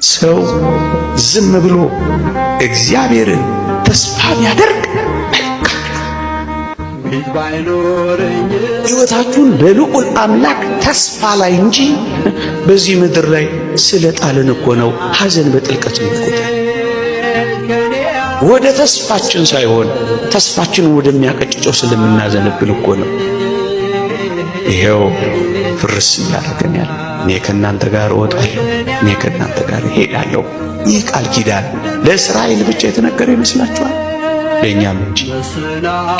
ሰው ዝም ብሎ እግዚአብሔርን ተስፋ ቢያደርግ መልካም። ሕይወታችሁን በልዑል አምላክ ተስፋ ላይ እንጂ በዚህ ምድር ላይ ስለ ጣልን እኮ ነው ሐዘን በጥልቀት የሚጎዳ። ወደ ተስፋችን ሳይሆን ተስፋችንን ወደሚያቀጭጨው ስለምናዘነብል እኮ ነው። ይሄው ፍርስ እያደረገን ያለ። እኔ ከእናንተ ጋር እወጣለሁ፣ እኔ ከእናንተ ጋር እሄዳለሁ። ይህ ቃል ኪዳን ለእስራኤል ብቻ የተነገረ ይመስላችኋል? ለእኛም እንጂ።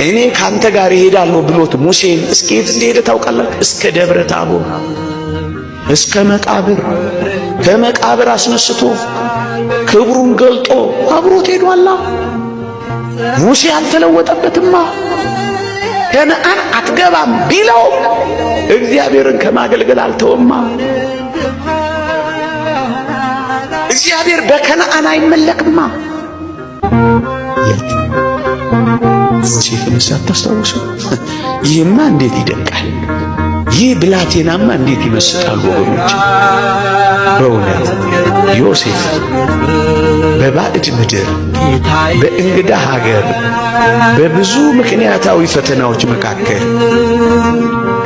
እኔ ካንተ ጋር እሄዳለሁ ብሎት ሙሴን እስከ የት እንደሄደ ታውቃላችሁ? እስከ ደብረ ታቦር፣ እስከ መቃብር፣ ከመቃብር አስነስቶ ክብሩን ገልጦ አብሮት ሄዷላ። ሙሴ አልተለወጠበትማ። ከነአን አትገባም ቢለው እግዚአብሔርን ከማገልገል አልተወማ። እግዚአብሔር በከነአን አይመለክማ። ዮሴፍን አታስታውሱ? ይህማ እንዴት ይደንቃል! ይህ ብላቴናማ እንዴት ይመስጣል! ወገኖች፣ በእውነት ዮሴፍ በባዕድ ምድር፣ በእንግዳ ሀገር፣ በብዙ ምክንያታዊ ፈተናዎች መካከል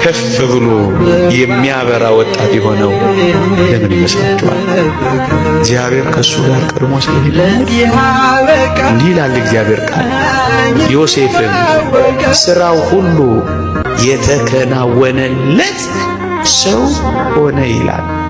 ከፍ ብሎ የሚያበራ ወጣት የሆነው ለምን ይመስላችኋል? እግዚአብሔር ከእሱ ጋር ቀድሞ ስለሄደ። እንዲህ ይላል እግዚአብሔር ቃል፣ ዮሴፍም ሥራው ሁሉ የተከናወነለት ሰው ሆነ ይላል።